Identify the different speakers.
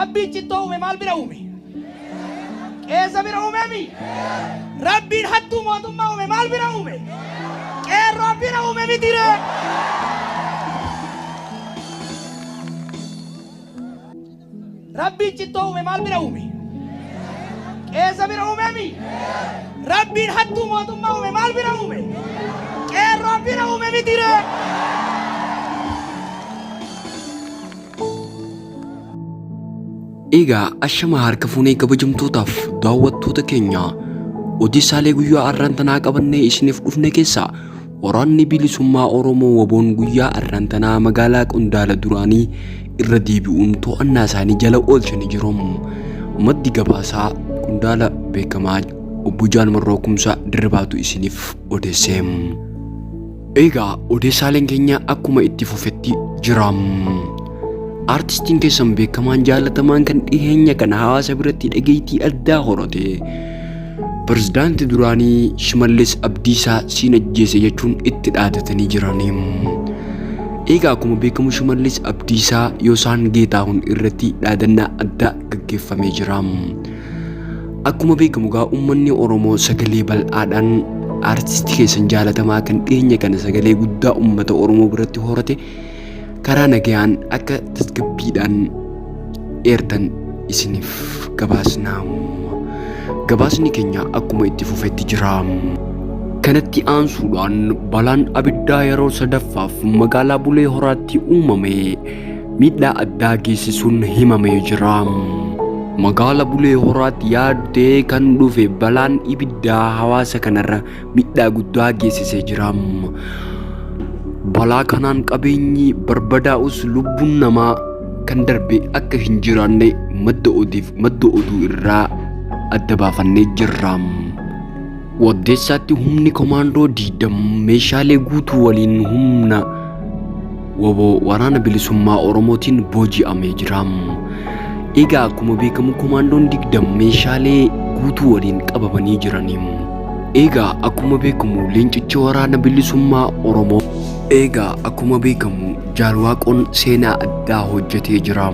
Speaker 1: Rabbiin cittoo uume maal bira uume? Qeessa bira uumeemi? Rabbiin hattuu mootummaa uume maal bira uume? Qeerroo bira uume mitiree? Rabbiin cittoo uume maal bira uume? Qeessa bira uumeemi? Rabbiin hattuu mootummaa uume maal bira uume? Qeerroo bira uume mitiree?
Speaker 2: Egaa ashama harka fuunee kabajamtootaaf daawwattoota keenya, odeessaalee guyyaa har'aan tanaa qabannee isiniif dhufne keessaa, waraanni bilisummaa Oromoo Waboon guyyaa har'aan tanaa magaalaa Qondaala duraanii irra deebi'uun to'annaa isaanii jala oolchanii jiru. Maddi gabaasaa qondaala beekamaa obbo Jaal Marroo Kumsaa Dirribaatu isiniif odeesse. Egaa odeessaaleen keenya akkuma itti fufetti jira. Artistiin keessan beekamaan jaalatamaan kan dhiheenya kana hawaasa biratti dhageettii addaa horate, pirezidaantii duraanii Shimallis Abdiisaa siin ajjeese jechuun itti dhaadatanii jirani. Egaa akkuma beekamu Shimallis Abdiisaa Yoosaan Geetaahun irratti dhaadannaa addaa gaggeeffamee jira. Akkuma beekamu gaa uummanni Oromoo sagalee bal'aadhaan aartistii keessan jaalatamaa kan dhiyeenya kana sagalee guddaa uummata Oromoo biratti horate karaa nagayaan akka tasgabbiidhaan eertan isiniif gabaasna. Gabaasni keenya akkuma itti fufetti jira. Kanatti aansuudhaan balaan abiddaa yeroo sadaffaaf magaalaa Bulee Horaatti uumame miidhaa addaa geessisuun himamee jira. Magaala Bulee Horaatti yaaddee kan dhufe balaan ibiddaa hawaasa kanarra miidhaa guddaa geessisee jira. Balaa kanaan qabeenyi barbadaa'us lubbuun namaa kan darbe akka hin jiraanne madda odeef madda oduu irraa adda baafannee jirra. Waddeessaatti humni komaandoo 20 meeshaalee guutuu waliin humna wbo Waraana Bilisummaa Oromootiin booji'amee jira. Egaa akkuma beekamu komaandoon 20 meeshaalee guutuu waliin qabamanii jirani. Egaa akkuma beekamu leencichi Waraana Bilisummaa Oromoo. Egaa akkuma beekamu Jaal Waaqoon seenaa addaa hojjetee jira.